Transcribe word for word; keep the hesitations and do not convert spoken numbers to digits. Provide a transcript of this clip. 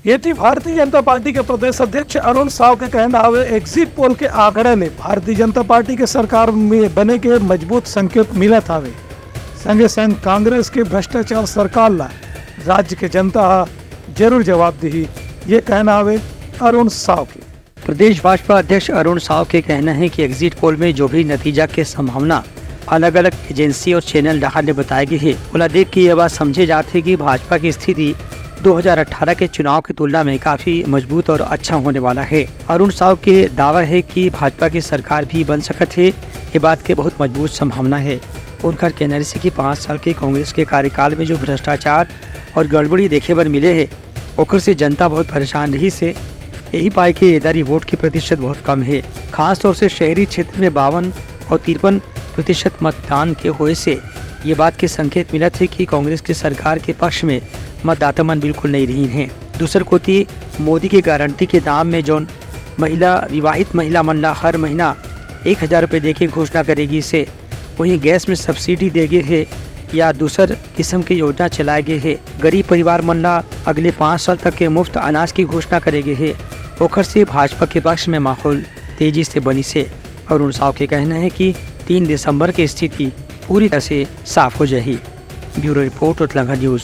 ये थी भारतीय जनता पार्टी के प्रदेश अध्यक्ष अरुण साव के कहना हवे, एग्जिट पोल के आंकड़ा ले भारतीय जनता पार्टी के सरकार में बने के मजबूत संकेत मिलत हवे। संगे संग कांग्रेस के भ्रष्टाचार सरकार ला राज्य के जनता ह जरूर जवाब दिही, ये कहना हवे अरुण साव के। प्रदेश भाजपा अध्यक्ष अरुण साव के कहना है कि एग्जिट पोल में जो भी नतीजा के संभावना अलग-अलग एजेंसी और चैनल डहार ले बताए गे हे, ओला देख के ये बात समझे जात हे कि भाजपा की स्थिति दो हज़ार अठारह के चुनाव की तुलना में काफी मजबूत और अच्छा होने वाला है। अरुण साव के दावा है कि भाजपा की सरकार भी बन सकत हे, ये बात के बहुत मजबूत संभावना है। उनकर कहना रहिसे कि पाँच साल के कांग्रेस के कार्यकाल में जो भ्रष्टाचार और गड़बड़ी देखे बर मिले हे, ओकर से जनता बहुत परेशान रहिसे। यही पाए के एदारी वोट के प्रतिशत बहुत कम हे। खास तौर से शहरी क्षेत्र में बावन और तिरपन प्रतिशत मतदान के होए से ये बात के संकेत मिलत हे कि कांग्रेस के सरकार के पक्ष में मतदाता मन बिल्कुल नहीं रहिन हे। दूसर कोति, मोदी के गारंटी के दाम में जौन महिला, विवाहित महिला मन ला हर महीना एक हजार रुपये दे के घोषणा करे गिस हे, वहीं गैस में सब्सिडी दे गे हे या दूसर किस्म के योजना चलाए गे हे। गरीब परिवार मन ला अगले पाँच साल तक के मुफ्त अनाज की घोषणा करे गे हे, ओखर से भाजपा के पक्ष में माहौल तेजी से बनिस हे। अरुण साव के कहना है कि तीन दिसंबर की स्थिति पूरी तरह से साफ हो जाही। Bureau report, Utlangha news.